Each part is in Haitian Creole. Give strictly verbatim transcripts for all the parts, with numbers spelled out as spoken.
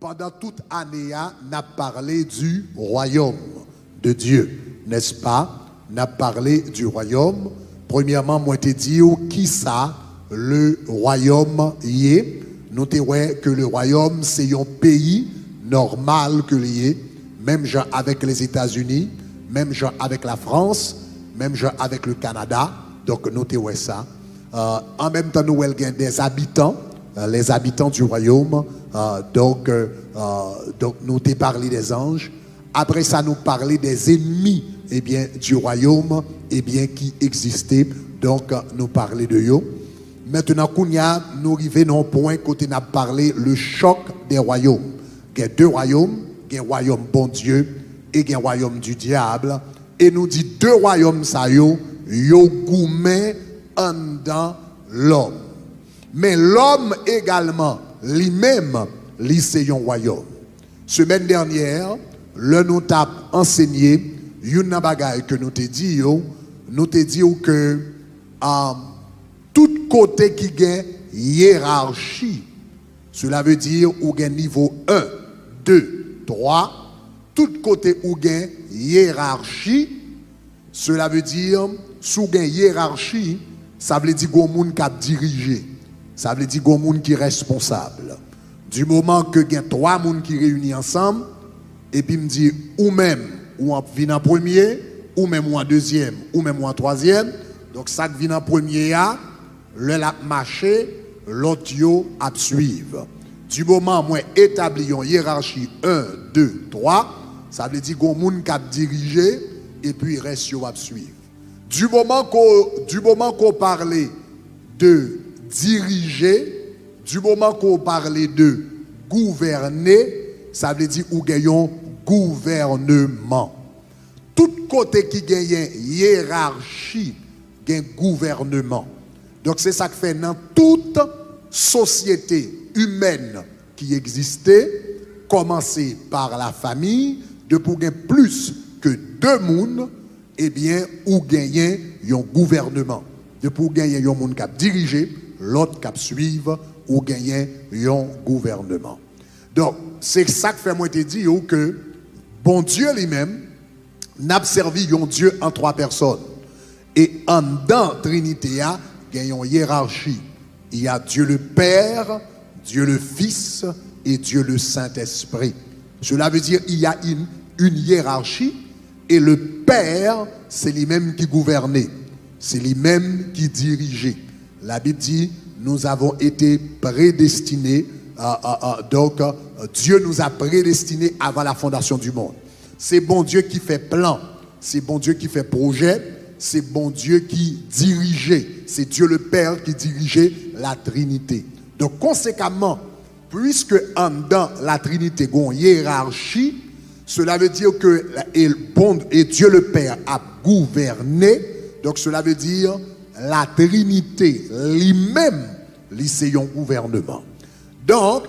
Pandan tout ane a, n ap pale du royaume de Dieu, n'est-ce pas? N ap pale du royaume. Premyèman, mwen te di w kisa le royaume ye. Nou te wè ke le royaume se yon peyi nòmal ke li ye, menm jan avèk Lèzetazini, menm jan avèk Lafrans, menm jan avèk le Kanada. Donk, nou te wè sa. Euh, an menm tan, nou wè l gen des habitants, euh, les habitants du royaume. Euh, donk, euh, euh, donk, nou te pale des anges. Apre sa, nou pale des ennemis, ebyen, du royaume, ebyen, ki egziste. Donk, nou pale de yo. Mentnan, kounye a, nou rive nan yon pwen kote n ap pale le choc des royaumes. Gen de wayòm, gen wayòm Bondye e gen wayòm du diable. E nou di de wayòm sa yo, yo goumen anndan lòm. Men lòm egalman, li menm, li se yon wayòm. Semèn dènyè, lè nou t ap ansenye, youn nan bagay ke nou te di yo, nou te di yo ke, a, tout kote ki gen yerachi, cela veut dire ou gen nivo en, de, twa, tout kote ou gen yerachi, cela veut dire, si w gen yerachi, sa vle di gon moun k ap dirije. Sa vle di gon moun ki responsab. Du moment ke gen twa moun ki reyini ansanm, epi m di ou menm, ou an, vin an premye, ou menm ou an dezyèm, ou menm ou an twazyèm, donk sa k vin an premye a, lè l ap mache, lòt yo ap swiv. Du moment mwen etabli yon yerachi en, de, twa, sa vle di gon moun k ap dirije, epi rès yo ap swiv. Du moment qu'on, du moment qu'on parle de diriger, du moment qu'on parle de gouverner, sa vle di ou gen yon gouvènman. Tout kote ki genyen yerachi, gen gouvènman. Donk, se sa k fè nan tout sosyete imèn ki egziste, kòmanse pa lafami, depi w gen plis ke de moun, ebyen, ou genyen yon gouvènman. Depi w genyen yon moun k ap dirije, lòt k ap swiv, ou genyen yon gouvènman. Donk, se sa k fè mwen te di w ke Bondye li menm, n ap sèvi yon Dye an twa pèsòn. E anndan Trinite a, gen yon yerachi. Il y a Dieu le Père, Dieu le Fils et Dieu le Saint-Esprit. Cela veut dire il y a une, une hiérarchie et le Père, se li menm ki gouvène, se li menm ki dirije. La Bible dit, nous avons été prédestinés, euh, euh, euh, donc, euh, Dieu nous a prédestinés avant la fondation du monde. Se Bondye ki fè plan, se Bondye ki fè pwojè, se Bondye ki dirije, se Dieu le Père ki dirije la Trinité. Donk, konsekamman, puiske anndan la Trinité gon yerachi, cela veut dire que la, et, bon, et Dieu le Père a gouverné, donc cela veut dire la Trinité li menm, li se yon gouvènman. Donk,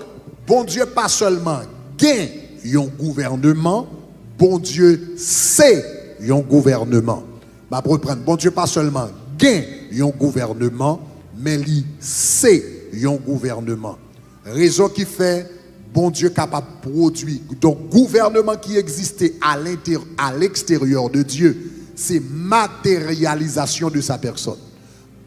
Bondye pa sèlman gen yon gouvènman, Bondye se yon gouvènman. M ap reprann, Bondye pa sèlman gen yon gouvènman, men li se yon gouvènman. Rezon ki fè Bondye kapab pwodui. Donk, gouvènman ki egziste à l'intérieur, à l'extérieur de Dieu, se matérialisation de sa personne.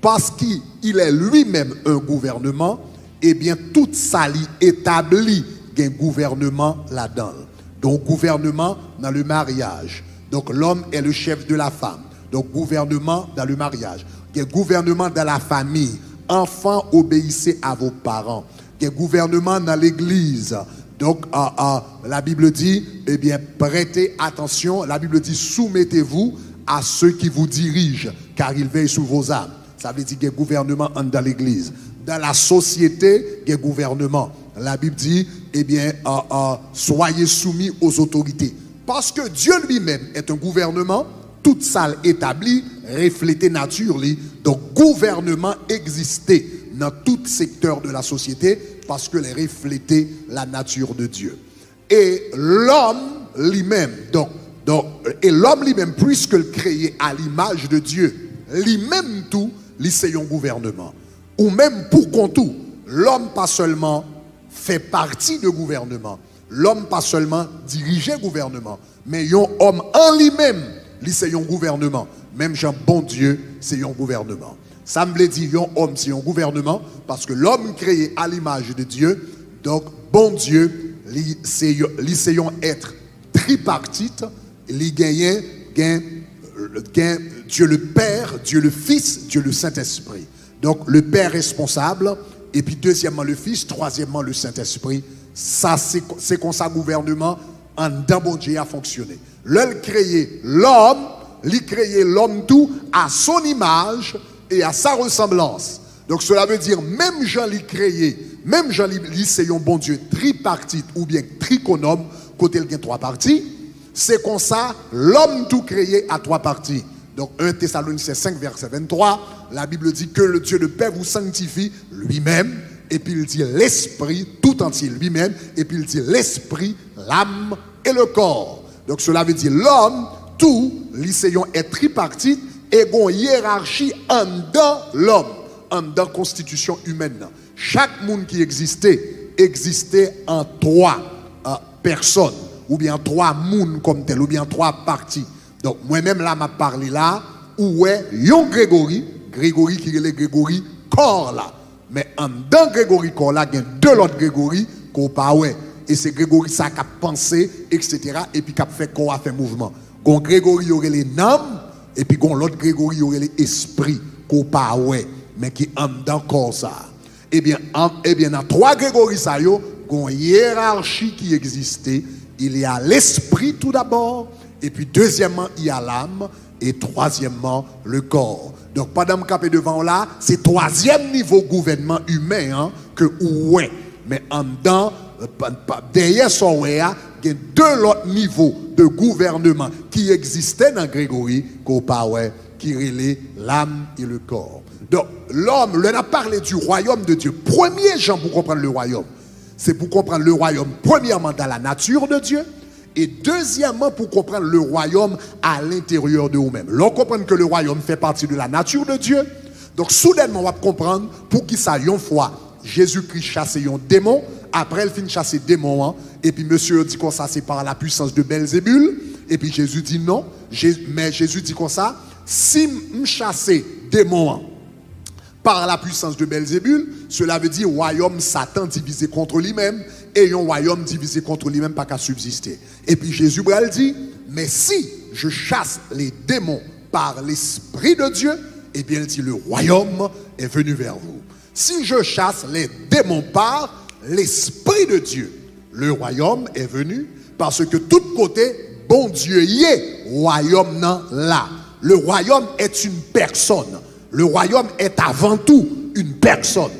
Parce qu'il est lui-même un gouvernement, ebyen, tout sa li etabli gen gouvènman ladan l. Donk, gouvènman dans le mariage. Donc, l'homme est le chef de la femme. Donc, gouvernement dans le mariage. Gen gouvènman dans la famille. Enfants, obéissez à vos parents. Gen gouvènman nan legliz. Donk, euh, euh, la Bible dit, eh bien, prêtez attention. La Bible dit, soumettez-vous à ceux qui vous dirigent, car ils veillent sur vos âmes. Sa vle di gen gouvènman anndan legliz. Dans la société, gen gouvènman. La Bible dit, eh bien, euh, euh, soyez soumis aux autorités. Parce que Dieu lui-même est un gouvernement, tout sa l etabli reflete nati li. Donk, gouvènman egziste nan tout sektè de la sosyete, paske l reflete la nature de Dieu. E lòm li menm, donk, donk, e lòm li menm, puiske l kreye à l'image de Dieu, li menm tou, li se yon gouvènman. Ou menm pou kont ou, lòm pa sèlman fè pati de gouvènman, Lòm pa sèlman dirije gouvènman, men yon òm an li menm, li se yon gouvènman. Menm jan Bondye se yon gouvènman. Sa m vle di, yon òm se yon gouvènman, paske lòm kreye a limaj de Dye, donk Bondye, li se yo- li se yon èt tripatit, li genyen, gen, gen Dieu le Père, Dieu le Fils, Dieu le Saint-Esprit. Donk, le Père responsab, epi dezyèmman le Fils, twazyèmman le Saint-Esprit. Sa se, se konsa gouvènman anndan Bondye a fonksyone. Lè l kreye lòm, li kreye lòm tou à son image et à sa ressemblance. Donk, cela veut dire, menm jan li kreye, menm jan li, li se yon Bondye tripatit oubyen trikonòm, kote l gen twa pati, se konsa lòm tou kreye a twa pati. Donk, un Thessaloniciens cinq, verset vingt-trois, la Bible dit que le Dieu de paix vous sanctifie lui-même, epi l di l'esprit tout entier lui-même, epi l di l'esprit, l'âme et le corps. Donk, cela veut dire lòm tou, li se yon èt tripatit, e gon yerachi anndan lòm, anndan konstitisyon imèn nan. Chak moun ki egziste, egziste an twa, euh, pèsòn, oubyen an twa moun kòm tèl, oubyen an twa pati. Donk, mwen menm la, m ap pale la, ou wè yon Gregori, Gregori ki rele Gregori kò la. Men anndan Gregori kò la, gen de lòt Gregori ke w pa wè. E se Gregori sa k ap panse, etsetera, epi k ap fè kò a fè mouvman. Gon Gregori yo rele nanm, epi gon lòt Gregori yo rele espri, ke w pa wè, men ki anndan kò sa a. Ebyen, an, ebyen, nan twa Gregori sa yo, gon yerachi ki egziste. Il y a l'esprit tout d'abord, epi dezyèmman, il y a l'âme, e twazyèmman, le corps. Donk, pandan m kanpe devan w la, se twazyèm nivo gouvènman imen an ke ou wè. Men anndan, pa- pa- dèyè sa w wè a, gen de lòt nivo de gouvènman ki egziste nan Gregori ke w pa wè, ki rele l'âme et le corps. Donk, lòm, lè n ap pale du royaume de Dieu, premye jan pou konprann le royaume, se pou konprann le royaume, premièrement, dans la nature de Dieu, e dezyèmman, pou konprann le royaume à l'intérieur de ou menm. Lè w konprann ke le royaume fait partie de la nature de Dieu, donk, soudènman, w ap konprann poukisa yon fwa Jezikri chase yon demon, apre l fin chase demon an, epi mesye yo di konsa, se par la puissance de Belzebul, epi Jezi di non, Je- men Jezi di konsa, si m chase demon an par la puissance de Belzebul, cela veut dire wayòm Satan divize kont li menm, e yon wayòm divize kont li menm pa ka sibziste. Epi Jezi pral di, mais si je chasse les démons par l'Esprit de Dieu, eh bien, il dit, le royaume est venu vers vous. Si je chasse les démons par l'Esprit de Dieu, le royaume est venu, paske tout kote Bondye ye, wayòm nan la. Le royaume est une personne. Le royaume est avant tout une personne.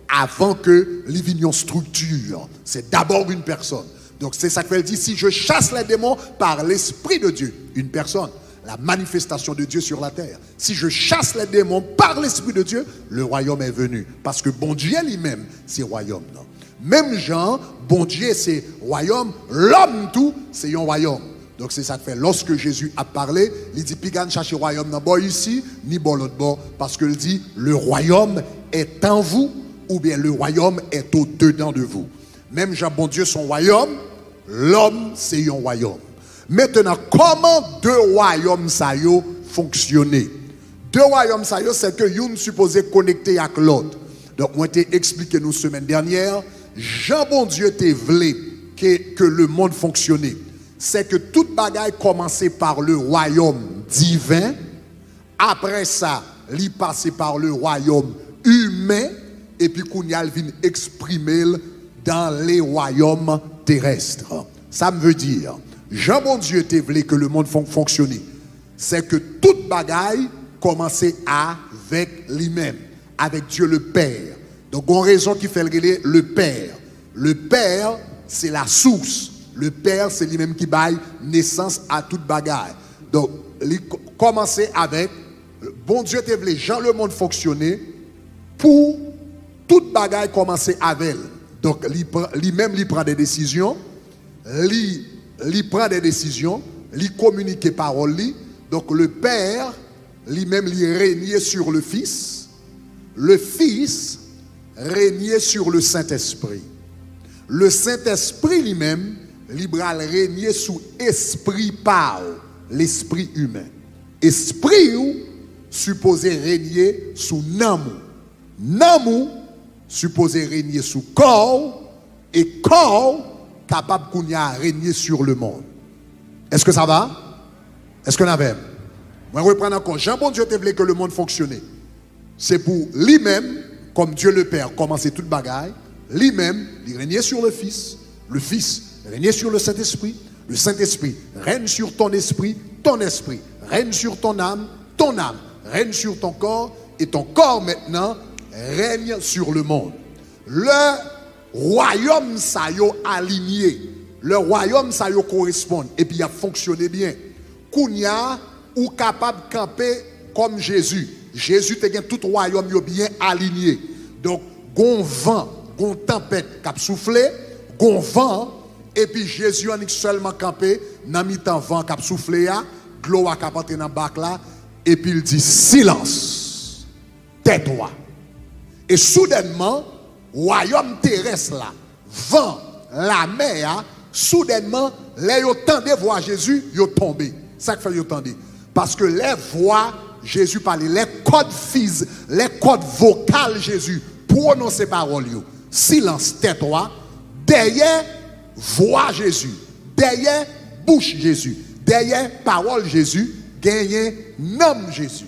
Avant que li vin yon structure, c'est d'abord une personne. Donc c'est ça que fait dit, si je chasse les démons par l'Esprit de Dieu, une personne, la manifestation de Dieu sur la terre. Si je chasse les démons par l'Esprit de Dieu, le royaume est venu. Paske Bondye li menm, se wayòm nan. Menm jan, Bondye se wayòm, lòm tou, se yon wayòm. Donk, se sa k fè, lòske Jezi ap pale, li di, piga n chache wayòm nan bò isi, ni bò lòt bò, paske l di, le royaume est en vous, oubyen le royaume est au-dedans de vous. Menm jan Bondye se yon wayòm, lòm se yon wayòm. Mentenan, kòman de wayòm sa yo fonksyone? De wayòm sa yo, se ke youn sipoze konekte ak lòt. Donk, mwen te eksplike nou semèn dènyè, jan Bondye te vle ke, ke le monde fonctionne, se ke tout bagay kòmanse par le royaume divin, apre sa, li pase par le royaume humain, epi kounye a l vin eksprime l dans les royaumes terrestres. Sa m vle di, jan Bondye te vle ke le monde fon- fonctionne, se ke tout bagay kòmanse avèk li menm, avec Dieu le Père. Donk, gon rezon ki fè l rele le Père. Le Père, c'est la source. Le Père, se li menm ki bay nesans a tout bagay. Donk, li k- kòmanse avèk, Bondye te vle jan le monde fonctionne pou tout bagay kòmanse avè l. Donk, li, pran- li menm, li pran de desizyon, li, li pran de desizyon, li kominike pawòl li. Donk, le Père, li menm, li renye sur le Fils. Le Fils renye sur le Saint-Esprit. Le Sentespri li menm, li pral renye sou espri pa w, lespri imen. Espri w sipoze renye sou nanm ou. Nanm ou sipoze renye sou kò w, e kò w kapab kounye a renye sur le monde. Est-ce que ça va? Est-ce que n avè m? Mwen reprann ankò. Jan Bondye te vle ke lemonn fonksyone, se pou li menm, kòm Dye le Pè, kòmanse tout bagay, li menm, li renye sur le Fis, le Fis renye sur le Sentespri, le Sentespri renye sur ton espri, ton espri renye sur ton âme, ton âme renye sur ton corps, et ton corps maintenant renye sur le monde. Lè wayòm sa yo alinye, lè wayòm sa yo koresponn, epi y ap fonksyone byen, kounye a, ou kapab kanpe kòm Jezi. Jezi te gen tout wayòm yo byen alinye. Donk, gon van, gon tanpèt k ap soufle, gon van, epi Jezi annik sèlman kanpe nan mitan van k ap soufle a, dlo a k ap antre nan bak la, epi l di, "Silans! Tètwa!" E soudènman, wayòm terès la, van, lamè a, soudènman, lè yo tande vwa Jezi, yo tonbe. Sa k fè yo tande? Paske lè vwa Jezi pale, lè kòd fiz, lè kòd vokal Jezi pwononse pawòl yo, "Silans, tètwa!", dèyè vwa Jezi, dèyè bouch Jezi, dèyè pawòl Jezi, genyen nanm Jezi.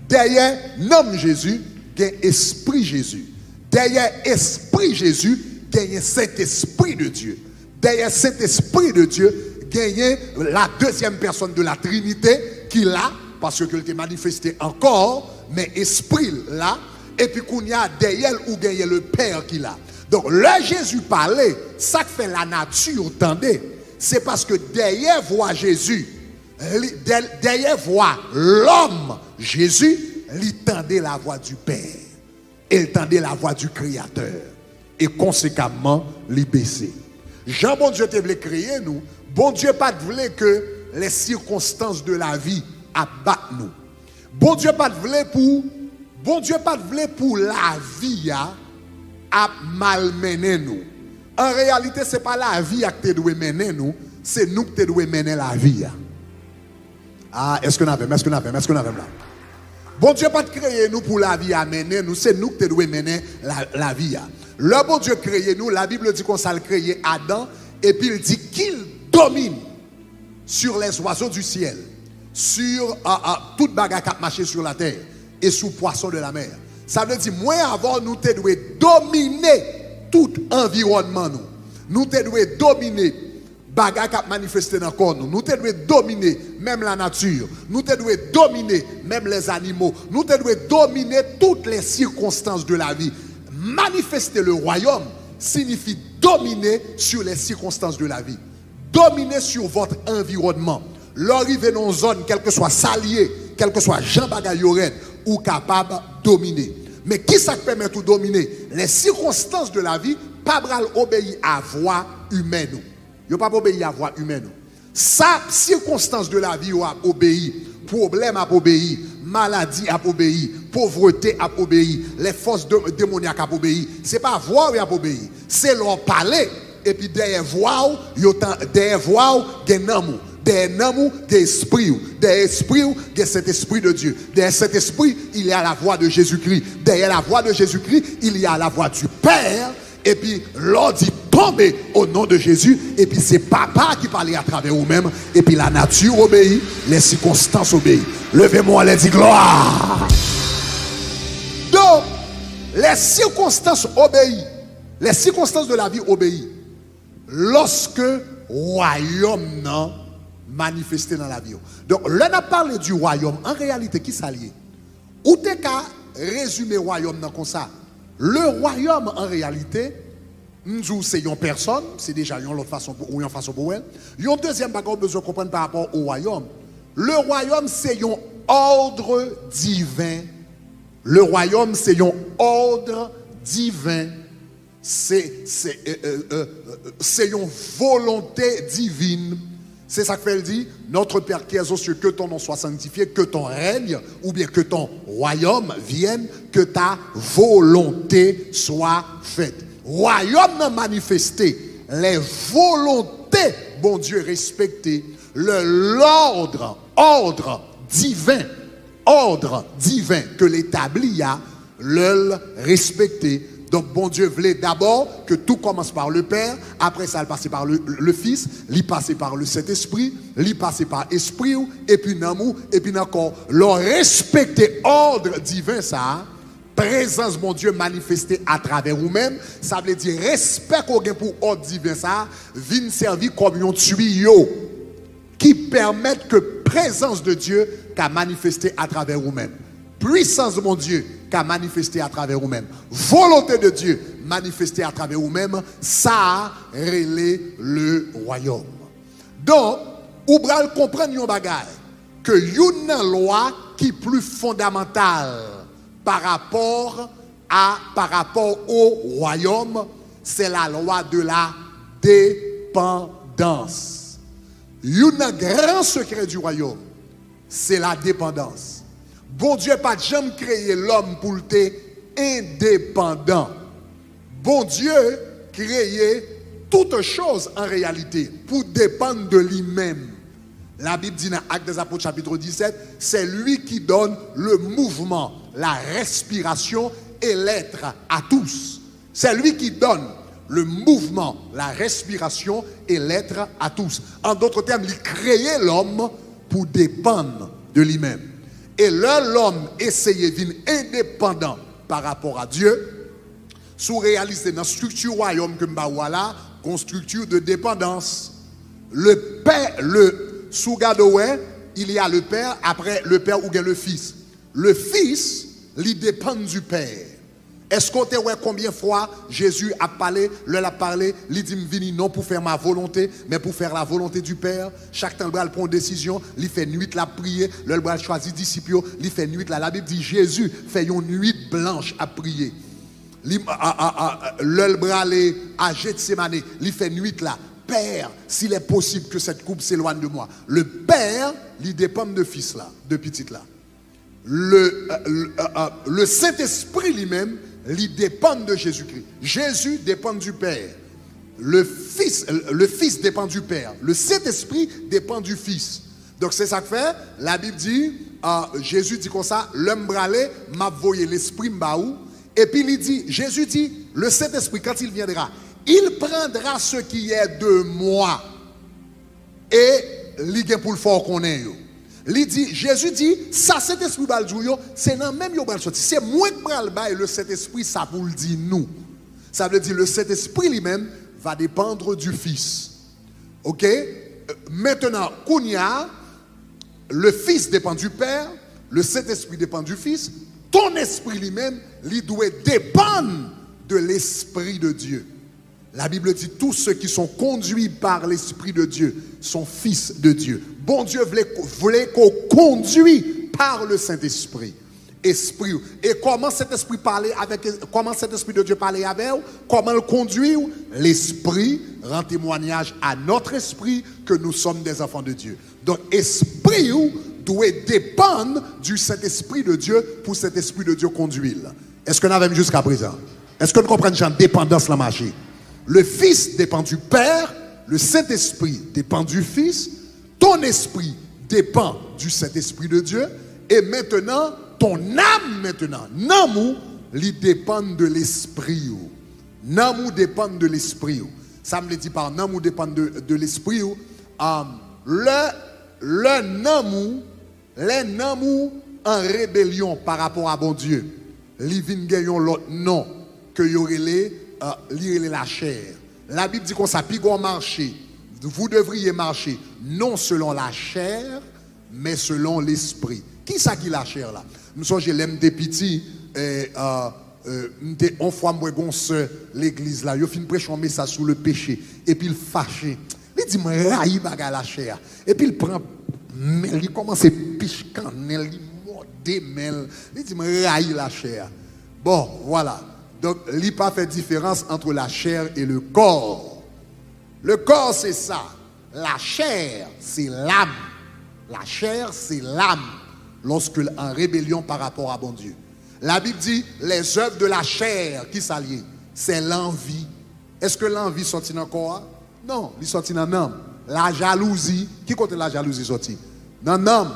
Dèyè nanm Jezi, gen espri Jezi. Dèyè espri Jezi, genyen Sentespri de Dye. Dèyè Sentespri de Dye, genyen la deuxième personne de la Trinité ki la, paske l te manifeste ankò, men espri l la, epi kounye a, dèyè l, ou genyen le Pè ki la. Donk, lè Jezi pale, sa k fè lanati tande, se paske dèyè vwa Jezi, li, dè-, dèyè vwa lòm Jezi, li tande lavwa di Pè. E l tande lavwa di Kreyatè. E konsekamman, li bese. Jan Bondye te vle kreye nou, Bondye pa t vle ke les circonstances de la vie ap bat nou. Bondye pa t vle pou, Bondye pa t vle pou lavi a ap malmennen nou. An reyalite, se pa lavi a k te dwe mennen nou, se nou k te dwe mennen lavi a. Ah, èske n avè m? Èske n avè m? Èske n avè m la? Bondye pa t kreye nou pou lavi a mennen nou, se nou k te dwe mennen la, lavi a. Lè Bondye kreye nou, Labib di konsa, l kreye Adan, epi l di, "Qu'il domine sur les oiseaux du ciel, sur, ah, ah, tout bagay k ap mache sou latè, e sou pwason de la mè." Sa vle di, mwen avè w, nou te dwe domine tout anviwònman nou. Nou te dwe domine bagay k ap manifeste nan kò nou. Nou te dwe domine menm lanati. Nou te dwe domine menm lèzanimo. Nou te dwe domine toutes les circonstances de la vie. Manifester le royaume signifie dominer sur les circonstances de la vie. Dominer sur votre environnement. Lè w rive nan yon zòn, kèlkeswa sa l ye, kèlkeswa jan bagay yo rèd, ou kapab domine. Men kisa k pèmèt ou domine? Les circonstances de la vie pa pral obeyi a vwa imèn ou. Yo p ap obeyi a vwa imèn ou. Sa sikonstans de lavi yo ap obeyi, pwoblèm ap obeyi, maladi ap obeyi, povrete ap obeyi, lè fòs de, demonyak ap obeyi. Se pa vwa w y ap obeyi. Se lè w pale, epi dèyè vwa w, yo tan, dèyè vwa w, gen nanm ou. Dèyè nanm ou, gen espri w. Dèyè espri w, gen Sentespri de Dye. Dèyè Sentespri, il y a la voix de Jésus-Christ. Derrière la voix de Jésus-Christ, il y a la voix du Père. Epi, lè w di tonbe, au nom de Jésus, epi se Papa ki pale atravè ou menm, epi lanati obeyi, les circonstances obéissent. Leve men w anlè, di glwa. Donk, les circonstances obéissent. Les circonstances de la vie obéissent. Lòske wayòm nan manifeste nan lavi w. Donk, lè n ap pale di wayòm, an reyalite, ki sa l ye? Ou te ka rezime wayòm nan konsa. Le royaume, en réalité, m di w se yon pèsòn, se deja yon lòt fason pou, ou yon fason pou wè l. Yon dezyèm bagay ou bezwen konprann pa rapò o wayòm. Le royaume, se yon òdre diven. Le royaume, se yon òdre diven. Se, se, euh, euh, euh, euh, se yon volonte divin. Se sa k fè l di, Notre Père qui es aux cieux, que ton nom soit sanctifié, que ton règne, oubyen que ton royaume vienne, que ta volonté soit faite. Wayòm nan manifeste lè volonte Bondye respekte, lè lòd, òd diven, òd diven ke l etabli a, lè l respekte. Donk, Bondye vle dabò ke tout kòmanse pa le Pè, apre sa, l pase pa le, le Fis, li pase pa le Sentespri, li pase pa espri w, epi nanm ou, epi nan kò w. Lè w respekte òd diven sa a, prezans Bondye manifeste atravè ou menm, sa vle di respè ke w gen pou òd diven sa a vin sèvi kòm yon twiyo ki pèmèt ke prezans de Dye ka manifeste atravè ou menm. Pwisans Bondye ka manifeste atravè ou menm. Volonte de Dye manifeste atravè ou menm. Sa a rele le wayòm. Donk, ou pral konprann yon bagay, ke youn nan lwa ki pli fondamantal pa rapò a, pa rapò o wayòm, se la lwa de la depandans. Youn nan gran sekrè di wayòm, se la depandans. Bondye pa t janm kreye lòm pou l te endepandan. Bondye kreye tout choz an reyalite pou depann de li menm. La Bible dit dans Actes des Apôtres chapitre dix-sept, c'est lui qui donne le mouvement, la respiration et l'être à tous. C'est lui qui donne le mouvement, la respiration et l'être à tous. En d'autres termes, li kreye lòm pou depann de li menm. E lè lòm eseye vin endepandan pa rapò a Dye, si w reyalize nan estrikti wayòm ke m ba ou a la, gon estrikti de depandans. Le Père, le, si w gade w wè, il y a le Père, après le Père ou gen le Fils. Le Fils, li depann du Père. Èske w te wè konbyen fwa Jezi ap pale, lè l ap pale, li di, "M vini non pou faire ma volonté, mais pour faire la volonté du Père"? Chak tan l pral pran yon desizyon, li fè nwit la ap priye, lè l pral chwazi disip yo, li fè nwit la. Labib di Jezi fè yon nwit blanch ap priye. Li, a, a, a, a, lè l prale a Jetsemane, li fè nwit la. Père, s'il est possible que cette coupe s'éloigne de moi. Le Père, li depann de Fis la, de Pitit la. Le, euh, le, euh, euh, le Sentespri li menm, li depann de Jezikri. Jezi depann du Père. Le Fils, le Fils dépend du Père. Le Saint-Esprit dépend du Fils. Donk, se sa k fè, Labib di, euh, Jezi di konsa, "Lè m prale, m ap voye Lespri m ba ou." Epi li di, Jezi di, "Le Saint-Esprit, quand il viendra, il prendra ce qui est de moi." E li gen pou l fè w konnen yo. Li di, Jezi di, sa Sentespri pral di w yo, se nan men m yo pral soti. Se mwen k pral bay le Sentespri sa pou l di nou. Sa vle di, le Sentespri li menm va dépendre du Fils. Ok? Euh, maintenant, kounye a, le Fils dépend du Père, le Saint-Esprit dépend du Fils, ton esprit li menm, li dwe depann de l'Esprit de Dieu. La Bible dit, tous ceux qui sont conduits par l'Esprit de Dieu sont fils de Dieu. Bondye vle, vle ke w kondui par le Saint-Esprit. Espri w. E kòman Sentespri pale avèk, kòman Sentespri de Dye pale avè w? Kòman l kondui w? L'Esprit rend témoignage à notre esprit que nous sommes des enfants de Dieu. Donk, espri w dwe depann du Saint-Esprit de Dieu pou Sentespri de Dye kondui l. Èske n avè m jiskaprezan? Èske n konprann jan depandans lan mache? Le Fils dépend du Père, le Saint-Esprit dépend du Fils, ton esprit dépend du Saint-Esprit de Dieu, et maintenant, ton âme, maintenant, nanm ou, li depann de lespri w. Nanm ou depann de lespri w. Sa m vle di pa nanm ou depann de, de lespri w, um, lè, lè nanm ou, lè nanm ou an rebelyon pa rapò a Bondye, li vin gen yon lòt non ke yo rele, euh, li rele lachè. Labib di konsa, pi gon mache, vous devriez marcher non selon la chair, mais selon l'esprit. Kisa ki lachè la? M sonje lè m te piti, eh, euh, euh, m te, on fwa m wè gon sè legliz la, yo fin preche yon mesaj sou le péché, epi l fache. Li di, "M rayi bagay lachè a." Epi l pran men l, li kòmanse pich kannen l, li mòde men l. Li di, "M rayi lachè a." Bon, vwala. Donk, li pa fè diferans entre la chair et le corps. Le corps, c'est ça. La chair, c'est l'âme. La chair, c'est l'âme. Lorsque l an rebelyon pa rapò a Bondye. Labib di, les œuvres de la chair, kisa l ye? C'est l'envie. Èske lanvi sòti nan kò a? Non, li sòti nan nanm. Lajalouzi, ki kote lajalouzi sòti? Nan nanm.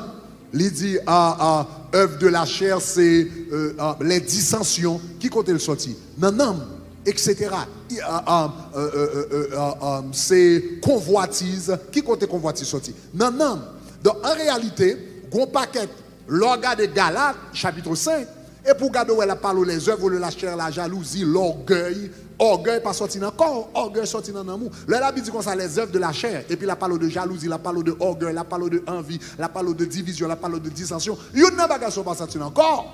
Li di, ah, ah, œuvre de la chair, c'est, euh, ah, les dissensions. Ki kote l sòti? Nan nanm, et cetera. I- ah, ah, euh, euh, euh, euh, ah, ah, se konvwatiz. Ki kote konvwatiz sòti? Nan nanm. Donk, an reyalite, gon pakèt Lè w gade Galat, chapit senk, epi w gade w wè l ap pale w les œuvres de la chair, la jalousie, l'orgueil. Ògèy pa sòti nan kò w, ògèy sòti nan nanm ou. Lè Labib di konsa, les œuvres de la chair, epi l ap pale w de jalouzi, l ap pale w de ògèy, l ap pale w de anvi, l ap pale w de divizyon, l ap pale w de disansyon. Youn nan bagay sa yo pa sòti nan kò w,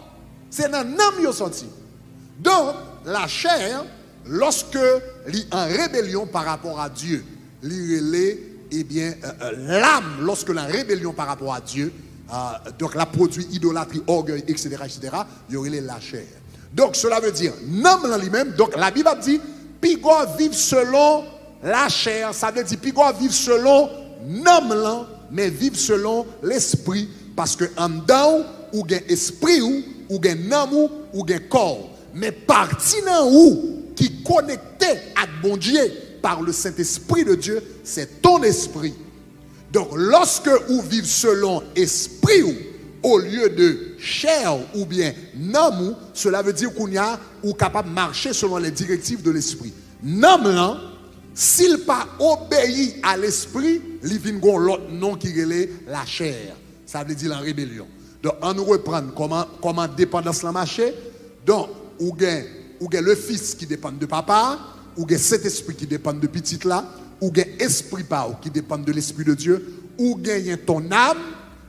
se nan nanm yo sòti. Donk, la chair, lòske li an rebelyon pa rapò a Dye, li rele, ebyen, euh, euh, lam, lòske l an rebelyon pa rapò a Dye, euh, donk, l ap pwodui idolatri, ògèy, et cetera, et cetera, yo rele lachè. Donk, cela veut dire, nanm lan li menm, donk, Labib ap di, piga w viv selon lachè, sa vle di, piga w viv selon nanm lan, men viv selon lespri, paske anndan w, ou gen espri w, ou gen nanm ou, ou gen kò w. Men pati nan ou ki konekte ak Bondye par le Saint-Esprit de Dieu, c'est ton esprit. Donk, lòske ou viv selon espri w, olye de chè w oubyen nanm ou, cela veut dire kounye a, ou kapab mache selon les directives de l'esprit. Nanm lan, si l pa obeyi a lespri, li vin gon lòt non ki rele lachè. Sa vle di l an rebelyon. Donk, ann reprann kòman, kòman depandans lan mache. Donk, ou gen, ou gen le Fils ki depann de Papa a, ou gen Sentespri ki depann de Pitit la, ou gen espri pa w ki depann de l'Esprit de Dieu, ou genyen ton âme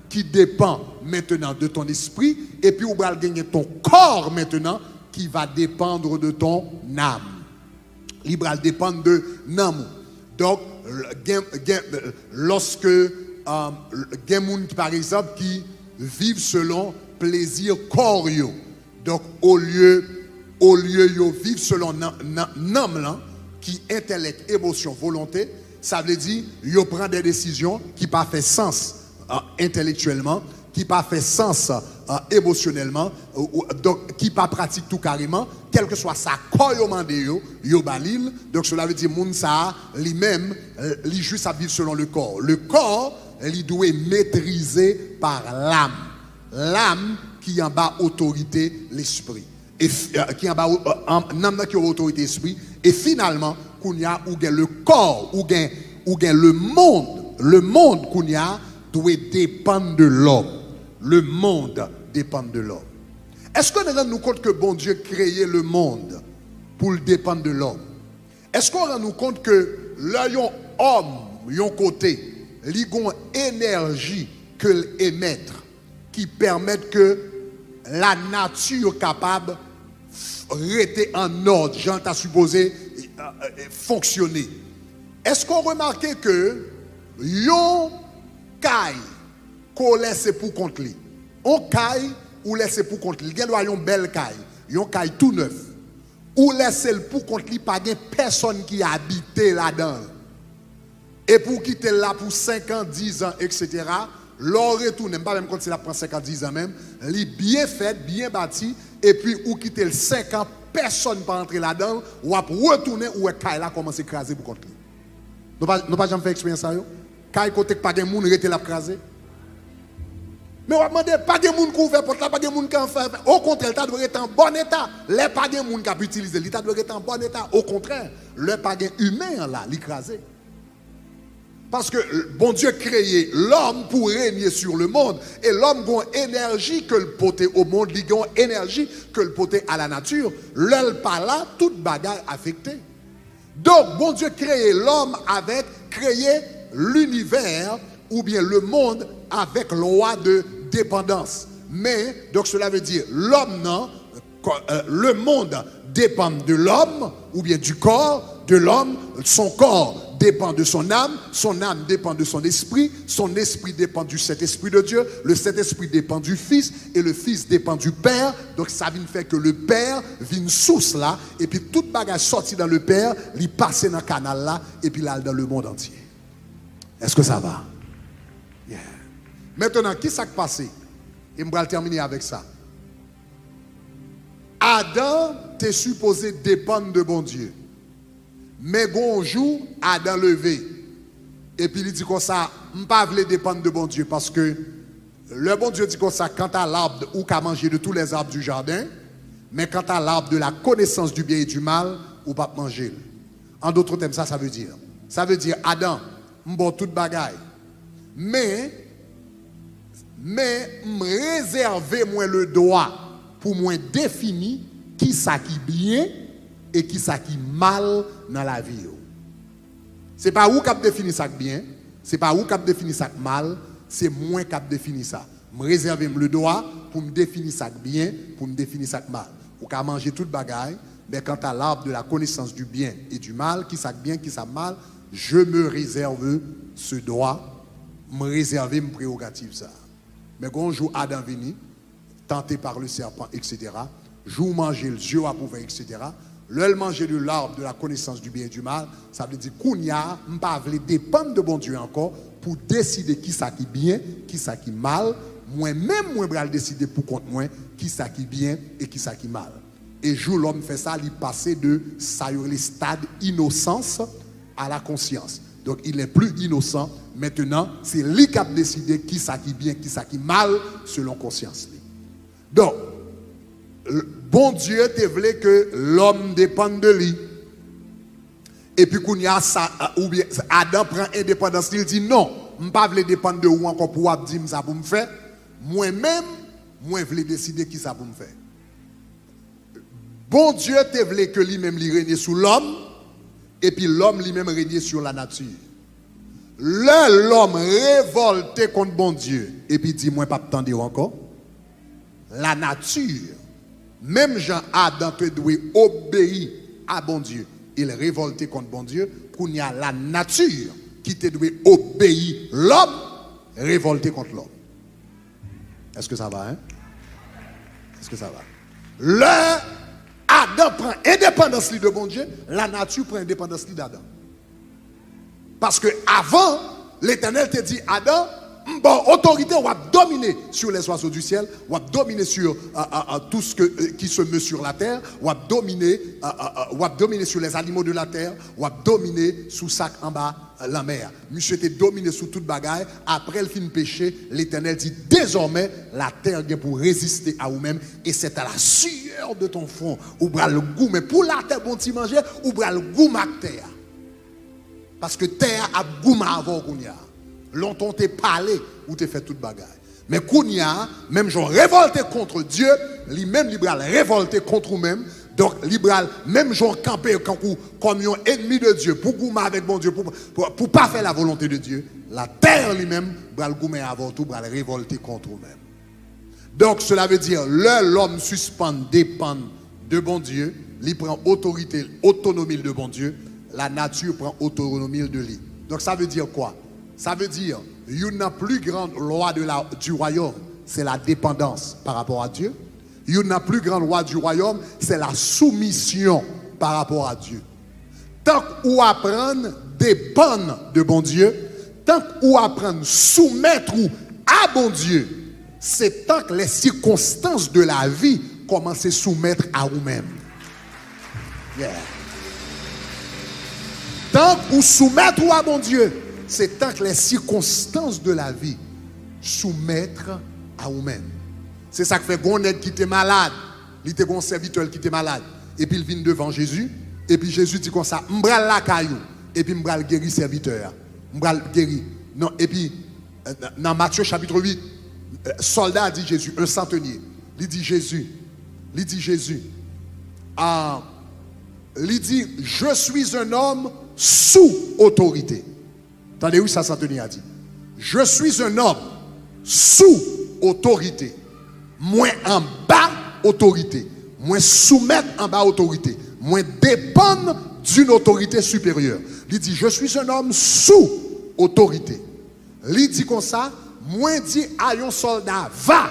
qui dépend maintenant de ton esprit, epi ou pral genyen ton corps maintenant qui va dépendre de ton âme. Li pral depann de nanm ou. Donk, gen, gen, lòske, euh, gen moun ki, pa egzanp, ki viv selon plezi kò yo. Donk, olye, olye yo viv selon nan, nan, nanm lan, ki entèlèk, emosyon, volonte, sa vle di, yo pran de desizyon ki pa fè sans, euh, entèlektyèlman, ki pa fè sans, euh, emosyonèlman, ou, ou, donk, ki pa pratik tou kareman, kèlkeswa sa kò yo mande yo, yo ba li l. Donk, cela veut dire, moun sa a, li menm, euh, li jis ap viv selon le corps. Le corps, li dwe metrize pa lam. Lam ki anba otorite lespri. E f-, euh, ki anba, euh, an-, nanm nan ki anba otorite espri. E finalman, kounye a, ou gen le corps, ou gen, ou gen le monde. Le monde, kounye a, dwe depann de l'homme. Le monde dépend de l'homme. Èske nou rann nou kont ke Bondye kreye le monde pou l depann de l'homme? Èske w rann ou kont ke lè yon òm, yon kote, li gon enèji ke l emèt, ki pèmèt ke lanati kapab f-, rete an òd, jan l ta sipoze, e, e, e, fonksyone? Èske w remake ke yon kay ke w lèse pou kont li, yon kay ou lèse pou kont li, li gen dwa yon bèl kay, yon kay tou nèf, ou lèse l pou kont li, pa gen pèsòn ki abite ladan l. Epi w kite l la pou senk an, diz an, et cetera. Lè w retounen, m pa menm konn si l ap pran senk an, diz an menm, li byen fèt, byen bati, epi ou kite l senk an, pèsòn pa antre ladan l, w ap retounen, ou wè kay la kòmanse kraze pou kont li. Nou pa, nou pa janm fè eksperyans sa yo? Kay kote k pa gen moun, rete l ap kraze. Men w ap mande, pa gen moun k ouvè pòt la, pa gen moun k an fè, okontrè, li ta dwe rete an bòn eta. Lè pa gen moun k ap itilize l, li ta dwe rete an bòn eta. Okontrè, lè pa gen imen an la, li kraze. Paske Bondye kreye lòm pou renye sur le monde. E lòm gon enèji ke l pote o mond, li gon enèji ke l pote a la nati. Lè l pa la, tout bagay afekte. Donk, Bondye kreye lòm avèk, kreye linivè oubyen le monde avèk lwa de depandans. Men, donk, cela veut dire, lòm nan, kò-, euh, le monde dépend de l'homme, oubyen du corps de l'homme, son corps dépend de son âme, son âme dépend de son esprit, son esprit dépend du Saint-Esprit de Dieu, le Saint-Esprit dépend du Fils, et le Fils dépend du Père. Donk, sa vin fè ke le Père vin sous la, epi tout bagay sòti dan le Père, li pase nan kanal la, epi l al dan le monde entier. Èske sa va? Yeah. Mentnan, ki sa k pase? E m pral tèmine avèk sa. Adan te sipoze depann de Bondye. Men gon jou, Adan leve, epi li di konsa, "M pa vle depann de Bondye, paske lè Bondye di konsa, quant à l'arbre, ou ka manje de tous les arbres du jardin, mais quant à l'arbre de la connaissance du bien et du mal, ou p ap manje l." En d'autres termes, sa, sa vle di, sa vle di, Adan, m ba w tout bagay. Men, men m rezève mwen le dwa pou mwen defini kisa ki byen e kisa ki mal nan lavi w. Se pa ou k ap defini sa k byen, se pa ou k ap defini sa k mal, se mwen k ap defini sa. M rezève m le dwa pou m defini sa k byen, pou m defini sa k mal. Ou ka manje tout bagay, mais quant à l'arbre de la connaissance du bien et du mal, kisa k byen, kisa k mal, je me réserve ce droit, m rezève m prewogativ sa. Men gon jou Adan vini, tenté par le serpent, et cetera. Jou w manje l, zye w ap ouvè, et cetera. Lè l manje de l'arbre de la connaissance du bien et du mal, sa vle di kounye a, m pa vle depann de Bondye ankò pou deside kisa ki byen, kisa ki mal. Mwen menm, mwen pral deside pou kont mwen kisa ki byen e kisa ki mal. E jou lòm fè sa, li pase de sa yo rele stad inosans a la konsyans. Donk, il n'est plus innocent. Mentnan, se li k ap deside kisa ki byen, kisa ki mal, selon konsyans li. Donk, l-, Bondye te vle ke lòm depann de li. Epi kounye a, sa, oubyen Adan pran endepandans li, li di, "Non, m pa vle depann de ou ankò pou w ap di m sa pou m fè. Mwen menm, mwen vle deside kisa pou m fè." Bondye te vle ke li menm li renye sou lòm, epi lòm li menm renye sou lanati. Lè lòm revòlte kont Bondye, epi di, "Mwen p ap tande w ankò," lanati, menm jan Adan te dwe obeyi a Bondye, e l revòlte kont Bondye, kounye a lanati ki te dwe obeyi lòm, revòlte kont lòm. Èske sa va, en? Èske sa va? Lè Adan pran endepandans li de Bondye, lanati pran endepandans li d'Adan. Paske avan, Letènèl te di Adan, "M ba w otorite, w ap domine sur les oiseaux du ciel, w ap domine sur, euh, euh, euh, tout ce que, euh, qui se meut sur la terre, w ap domine, euh, euh, euh, w ap domine sur les animaux de la terre, w ap domine sou sa k anba lanmè a." Misye te domine sou tout bagay. Apre l fin peche, Letènèl di, "Désormais, la terre gen pou reziste à ou menm, et c'est à la sueur de ton front ou pral goumen. Pou latè bon ti manje, ou pral goumen ak tè a. Paske tè a ap goumen avè w kounye a. Lontan w te pale, ou te fè tout bagay. Men kounye a, menm jan w revòlte kont Dye, li menm li pral revòlte kont ou menm. Donk, li pral, menm jan w kanpe kankou kòm yon ènmi de Dye, pou goumen avèk Bondye, pou, pou, pou pa fè la volonté de Dieu, latè li menm pral goumen avè w tou, pral revòlte kont ou menm. Donk, cela veut dire, lè lòm sispann depann de Bondye, li pran otorite, otonomi l de Bondye, lanati pran otonomi l de li. Donc, ça veut dire quoi? Ça veut dire, youn nan pli gran lwa de la, du royaume, c'est la dépendance par rapport à Dieu. Youn nan pli gran lwa du royaume, c'est la soumission par rapport à Dieu. Tank ou aprann depann de Bondye, tank ou aprann soumèt ou a Bondye, se tank les circonstances de la vie kòmanse soumèt a ou menm. Yeah. Tank ou soumèt ou a Bondye, se tank les circonstances de la vie soumèt a ou menm. Se sa k fè gon nèg ki te malad, li te gon sèvitè l ki te malad, epi l vin devan Jezi, epi Jezi di konsa, "M pral lakay ou, epi m pral geri sèvitè a, m pral geri." Non, epi, euh, nan, nan Matye chapit uit, euh, sòlda a di Jezi, un centenier, li di Jezi, li di Jezi, ah, li di, "Je suis un homme sous autorité." Tande wi sa Santeni a di. "Je suis un homme sous autorité." Mwen anba otorite. Mwen soumèt anba otorite. Mwen depann d'une autorité supérieure. Li di, "Je suis un homme sous autorité." Li di konsa, "Mwen di a yon sòlda, 'Va,'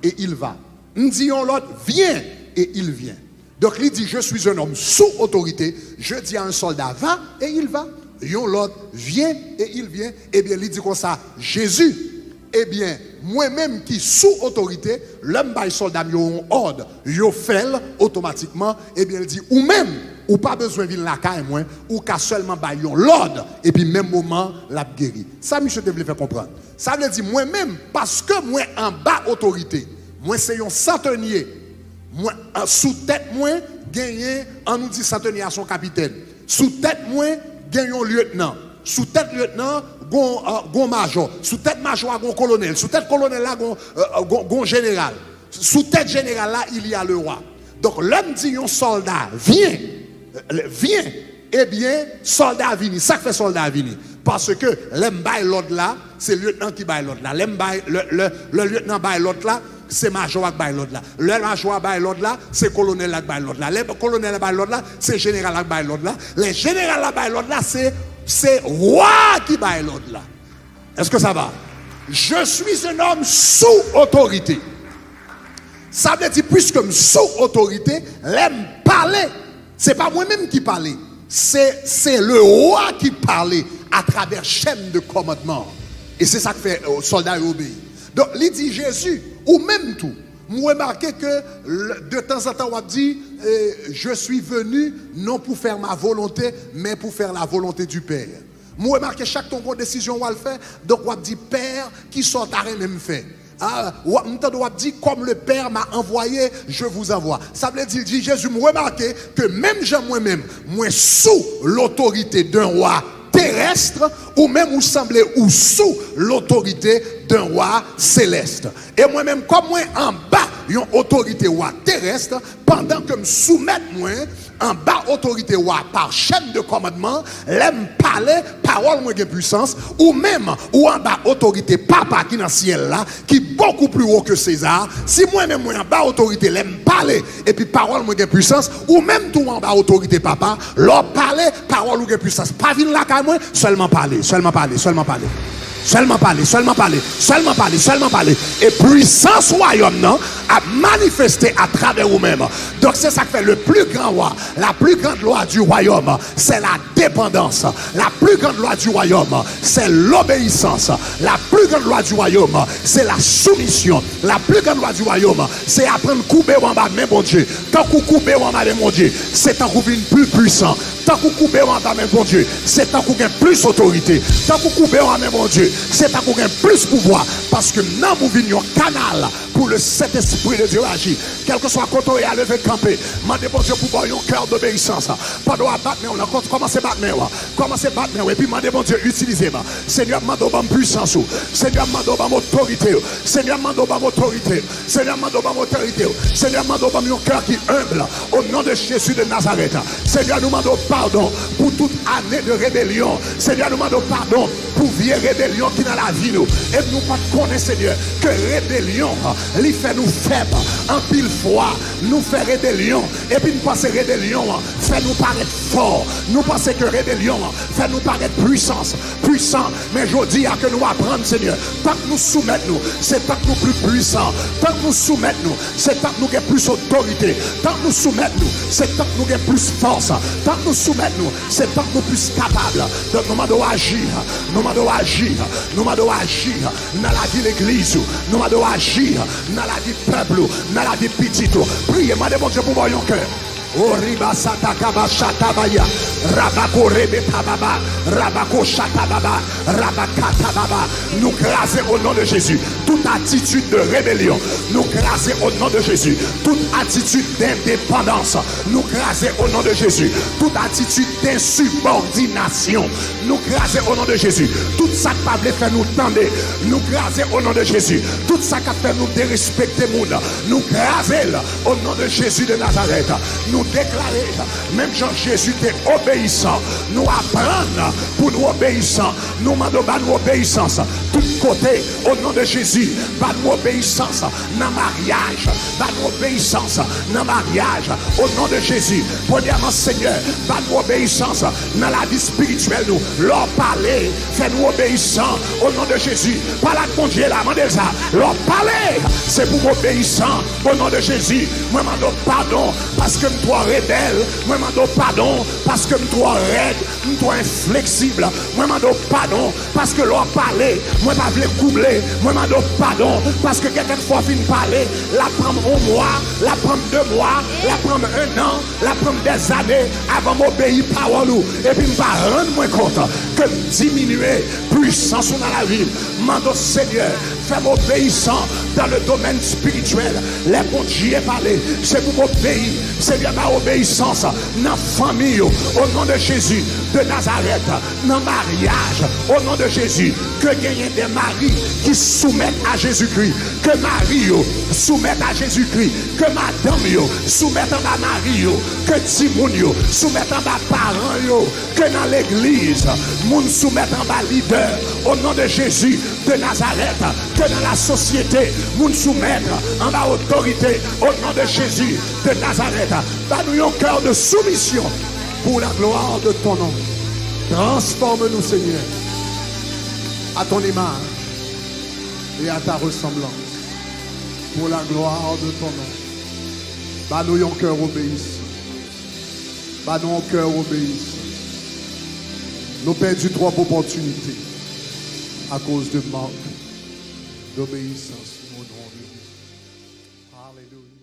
et il va. M di yon lòt, 'Viens,' et il vient." Donk, li di, "Je suis un homme sous autorité. Je dis à un soldat, 'Va,' et il va. Yon lòt, 'Viens,' et il vient." Ebyen, li di konsa, Jezi, Ebyen, mwen menm ki sou otorite, lè m bay sòlda m yo yon òd, yo fè l otomatikman, ebyen, l di, ou menm, ou pa bezwen vin lakay mwen, ou ka sèlman bay yon lòd, epi menm moman, l ap geri. Sa misye te vle fè konprann. Sa vle di, mwen menm, paske mwen anba otorite, mwen se yon santenye, mwen, an, sou tèt mwen, genyen, an nou di santenye a se yon kapitèn. Sou tèt mwen, gen yon lyetnan. Sou tèt lyetnan, gon, euh, gon majò. Sou tèt majò a, gon kolonèl. Sou tèt kolonèl la, gon, euh, gon, gon jeneral. Sou tèt jeneral la, il y a le roi. Donk, lè m di yon sòlda, vyen, euh, vyen, ebyen, sòlda a vini. Sa k fè sòlda a vini? Paske lè m bay lòd la, se lyetnan ki bay lòd la. Lè m bay, lè, lè, lè lyetnan bay lòd la, se majò a k bay lòd la. Lè majò a bay lòd la, se kolonèl la k bay lòd la. Lè kolonèl la bay lòd la, se jeneral la k bay lòd la. Lè jeneral la bay lòd la, se, se wa a ki bay lòd la. Est-ce que ça va? Je suis un homme sous autorité. Sa vle di, puiske m sou otorite, lè m pale, se pa mwen menm ki pale. Se, se le wa ki pale atravè chaîne de commandement. E se sa k fè, euh, sòlda yo obeyi. Donk, li di Jezi, ou menm tou, m remake ke, de tanzantan, w ap di, euh, je suis venu non pour faire ma volonté, mais pour faire la volonté du Père. M remake chak tan w gon desizyon w al fè, donk w ap di, Pè, kisa w ta renmen m fè? Ah, w ap, m tande w ap di, comme le Père m'a envoyé, je vous envoie. Sa vle di, di Jezi, m remake ke menm jan mwen menm, mwen sou lotorite d'un roi terrestre, ou menm ou sanble ou sou lotorite d'un roi céleste. E mwen menm, kòm mwen anba yon otorite wa terès, pandan ke m soumèt mwen anba otorite wa pa chaîne de commandement, lè m pale, pawòl mwen gen pwisans, ou menm, ou anba otorite Papa ki nan syèl la, ki bokou pli wo ke Seza. Si mwen menm mwen anba otorite, lè m pale, epi pawòl mwen gen pwisans, ou menm tou w anba otorite Papa, lè w pale, pawòl ou gen pwisans. Pa vin lakay mwen, sèlman pale, sèlman pale, sèlman pale. Sèlman pale, sèlman pale, sèlman pale, sèlman pale. E pwisans wayòm nan ap manifeste atravè ou menm. Donk, se sa k fè le plus grand roi, la plus grande loi du royaume, c'est la dépendance. La plus grande loi du royaume, c'est l'obéissance. La plus grande loi du royaume, c'est la soumission. La plus grande loi du royaume, se aprann koube w anba men Bondye. Tankou koube w anba men Bondye, se tankou vin pli pwisan. Tankou koube w anba men Bondye, se tankou gen plis otorite. Tankou koube w anba men Bondye, se tankou gen plis pouvwa. Paske nanm ou vin yon kanal pour le Saint-Esprit de Dieu agir. Kèlkeswa kote w ye a, leve kanpe. Mande Bondye pou ba w yon cœur d'obéissance. Pandan w ap bat men w lan, kò-, kòmanse bat men w. Kòmanse bat men w epi mande Bondye itilize m. Senyè, m mande w ban m pwisans ou. Senyè, m mande w ban m otorite ou. Senyè, m mande w ban m otorite ou. Senyè, m mande w ban m otorite ou. Senyè, m mande w ban m yon kè ki enb. Au nom de Jésus de Nazareth. Senyè, nou mande w padon pou tout ane de rebelyon. Senyè, nou mande w padon pou vye rebelyon ki nan lavi nou. E nou pa t konnen, Senyè, ke rebelyon, li fè nou fèb. Anpil fwa, nou fè rebelyon. Epi n panse rebelyon an fè nou parèt fò. Nou panse ke rebelyon an fè nou parèt pwisans, pwisan. Men jodi a ke nou aprann, Senyè, tank nou soumèt nou, se tank nou pli pwisan. Tank nou soumèt nou, se tank nou gen plis otorite. Tank nou soumèt nou, se tank nou gen plis fòs. Tank nou soumèt nou, se tank nou plis kapab. Donk nou mande w aji, nou mande w aji, nou mande w aji nan lavi legliz ou, nou mande w aji nan lavi pèp ou, nan lavi pitit ou. Priye, mande Bondye pou ba w yon kè. Oriba satakaba shatabaya, rabako rebetababa, rabako shatababa, rabakatababa. Nou kraze o non de Jezi tout atitid de rebelyon. Nou kraze o non de Jezi tout atitid dendepandans. Nou kraze o non de Jezi tout atitid densibòdinasyon. Nou kraze o non de Jezi tout sa k pa vle fè nou tande. Nou kraze o non de Jezi tout sa k ap fè nou derespekte moun. Nou kraze l o non de Jezi de Nazarèt. Nou deklare, menm jan Jezi te obeyisan, nou aprann pou nou obeyisan. Nou mande w ba nou obeyisans tout kote o non de Jezi. Ba nou obeyisans nan maryaj. Ba nou obeyisans nan maryaj o non de Jezi. Premyèman, Senyè, ba nou obeyisans nan lavi espirityèl nou. Lè w pale, fè nou obeyisan o non de Jezi. Pale ak Bondye la, mande l sa. Lè w pale, se pou m obeyisan o non de Jezi. Mwen mande w padon paske m twò rebèl. Mwen mande w padon paske m twò rèd, m twò enfleksib. Mwen mande w padon paske lè w pale, Mwen pa vle kouble, mwen mande w padon, paske gen kèk fwa w fin pale, l ap pran m yon mwa, l ap pran m de mwa, l ap pran m en an, l ap pran m dèzane, avan m obeyi pawòl ou, epi m pa rann mwen kont ke m diminye pwisans ou nan lavi m. Mande w, Senyè, fè m obeyisan dans le domaine spirituel. Lè Bondye pale, se pou m obeyi. Senyè, ba obeyisans nan fanmi yo, au nom de Jésus de Nazareth, nan maryaj, au nom de Jésus, ke genyen de mari ki soumèt a Jezikri, ke mari yo soumèt a Jezikri, ke madanm yo soumèt anba mari yo, ke timoun yo soumèt anba paran yo, ke nan legliz, moun soumèt anba lidè, au nom de Jésus de Nazareth, ke nan lasosyete, moun soumèt anba otorite, au nom de Jésus de Nazareth. Ba nou yon kè de soumisyon pour la gloire de ton nom. Transforme-nous, Seigneur, à ton image et à ta ressemblance, pour la gloire de ton nom. Ba nou yon kè obeyisan. Ba nou yon kè obeyisan. Nou pèdi twòp opòtinite akoz de mank d'obéissance. Au nom de Jésus. Alelouya.